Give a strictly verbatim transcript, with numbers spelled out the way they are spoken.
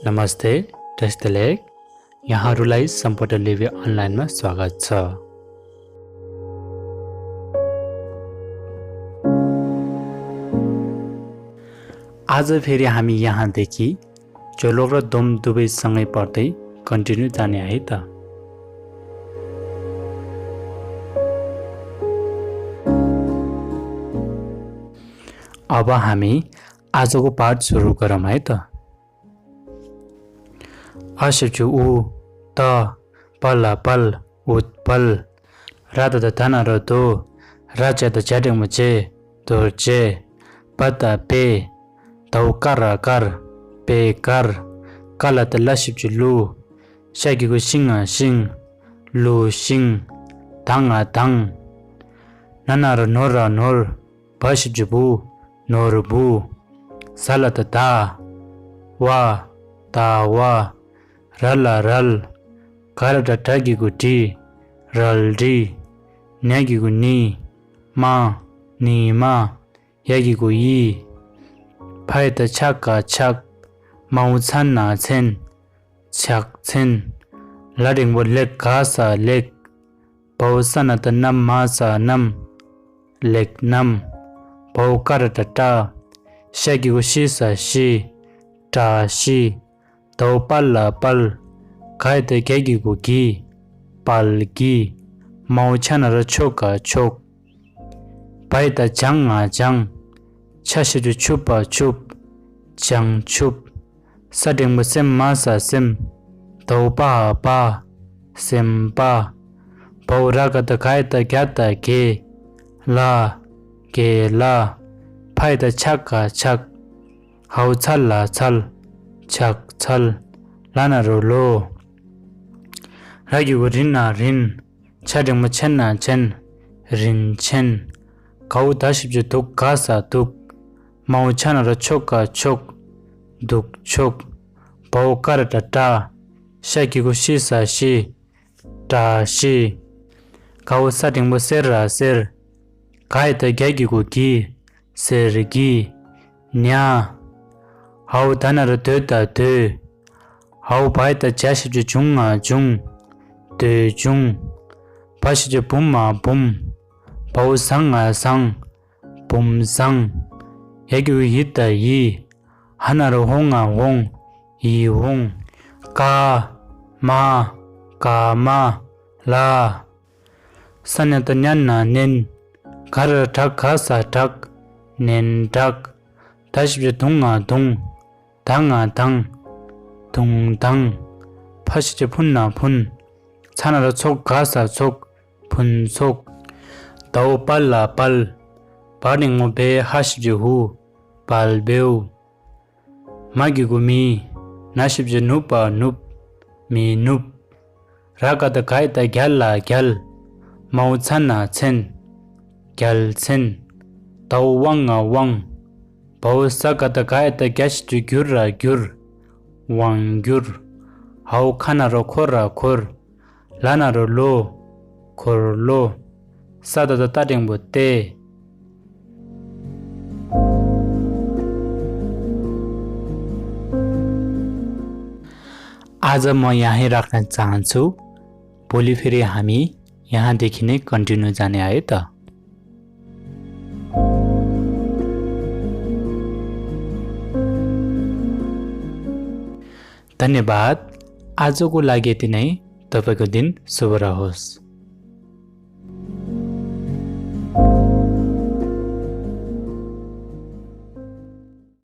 नमस्ते, दृष्टिलेख। यहाँहरूलाई सम्पूर्ण लिपि अनलाइनमा स्वागत छ। आज फेरि हामी यहाँदेखि झोलुङ र दोम दुवै सँगै पढ्दै कन्टिन्यू जाने है त। अब हामी आजको पाठ सुरु गरौँ है त। अ शब्द उ, त, प ल पल, उत्पल। र द ध न र दो, र ज द झ टेंगो ज, རྡོ་རྗེ། प द पे, द उ क र कर, बेकर। क ल द ल शब्द लु, श གི་གུ་ཤ་ང་ཤིང་། ལུ་ཤིང་། ད་ང་དང་། ན་ན་རོ་ནོ་ར་ནོར། བ་ཞབས་ཀྱུ་བུ། ནོར་བུ། ཟ་ལ་ད་ཟླ། ཝ། ཟླ་བ། ར་ལ་རལ། ག་ར་ཏ་གྲ་གི་གུ་གྲི། རལ་གྲི། ན་གི་གུ་ནི། མ། ནི་མ། ཡ་གི་གུ་ཡི། ཕ་ཡ་ད་ཆ་ག་ཆག་མའོ་ཚ་ན་མཚན། ཕྱག་མཚན། ལ་འགྲེང་བུ་ལེ་ག་ས་ལེགས། བའོ་ས་ན་ད་ན་མ་ས་རྣམས། ལེགས་རྣམས། བའོ་ཀ་ར་ཏ་བཀྲ། ཤ་གི་གུ་ཤི་ས་ཤིས། བཀྲ་ཤིས། དའོ་པ་ལ་དཔལ། ག་ཡ་ད་གྱ་གི་གུ་གྱི། དཔལ་གྱི། མའོ་ཆ་ན་ར་ཆོ་ག་ཆོག་བ་ཡ་ད་བྱ་ང་བྱང་། ཆ་ཞབས་ཀྱུ་ཆུ་བ་ཆུབ། བྱང་ཆུབ། ས་འགྲེང་བུ་སེ་མ་ས་སེམས། དའོ་པ་ཧ་པ། སེམས་པ། བའོ་ར་ག་ད་ག་ཡ་ད་གྱ་ད་གྱེ། ལ། གྱེ་ལ། ཕ་ཡ་ད་ཆ་ག་ཆག་ཧའོ་ཚ་ལ་ཚལ། ཕྱག་འཚལ། ལ་ན་རོ་ལོ། ར་གི་གུ་རི་ན་རིན། ཆ་འགྲེང་བུ་ཆེ་ན་ཆེན། རིན་ཆེན། གའོ་ད་ཞབས་ཀྱུ་དུ་ག་ས་དུག་མའོ་ཆ་ན་ར་ཆོ་ག་ཆོག་འདུག་ཆོག་བའོ་ཀ་ར་ཏ་བཀྲ། ཤ་གི་གུ་ཤི་ས་ཤིས། བཀྲ་ཤིས། གའོ་ས་འགྲེང་བུ་སེ་ར་སེར། ག་ཡ་ད་གྱ་གི་གུ་གྱི། སེར་གྱི། ཉ། ཧའོ་ད་ན་ར་དོ་ད་དོད། ཧའོ་བ་ཡ་ད་བྱ་ཞབས་ཀྱུ་བྱུ་ང་བྱུང་། དོད་བྱུང་། བ་ཞབས་ཀྱུ་བུ་མ་བུམ། བའོ་ཟ་ང་བཟང་། བུམ་བཟང་། ཡ་གི་གུ་ཡི་ད་ཡིས། ཧ་ན་རོ་ཧོ་ང་ཧོང་། ཡིད་འོང་། ཀ་མ། ཀ་མ། ལ། ས་ན་ད་ཉ་ན་ནན། ག་ར་ཏ་གྲ་ག་ས་གྲགས། ནན་གྲགས། ད་ཞབས་ཀྱུ་དུ་ང་དུང་། ད་ང་དང་། དུང་དང་། ཕ་ཞབས་ཀྱུ་ཕུ་ན་ཕུན། ཚ་ན་ར་ཚོ་ག་ས་ཚོགས། ཕུན་ཚོགས། དའོ་པ་ལ་དཔལ། བ་འགྲེང་བུ་བེ་ཧ་ཞབས་ཀྱུ་ཧུ། དཔལ་བེའུ། མ་གི་གུ་མི། ན་ཞབས་ཀྱུ་ནུ་བ་ནུབ། མི་ནུབ། ར་ག་ད་ག་ཡ་ད་གྱ་ལ་རྒྱལ། མའོ་ཚ་ན་མཚན། རྒྱལ་མཚན། དའོ་བ་ང་དབང་། བའོ་ས་ག་ད་ག་ཡ་ད་གྱ་ཞབས་ཀྱུ་གྱུ་ར་འགྱུར། དབང་འགྱུར། ཧའོ་ཁ་ན་རོ་ཁོ་ར་འཁོར། ལ་ན་རོ་ལོ། འཁོར་ལོ། ས་ད་ད་ཏ་འགྲེང་བུ་སྟེ། आज म यहीँ राख्न चाहन्छु। भोलि फेरि हामी यहाँदेखि नै कन्टिन्यू जाने है त। धन्यवाद। आजको लागि यति नै। तपाईँको दिन शुभ रहोस्।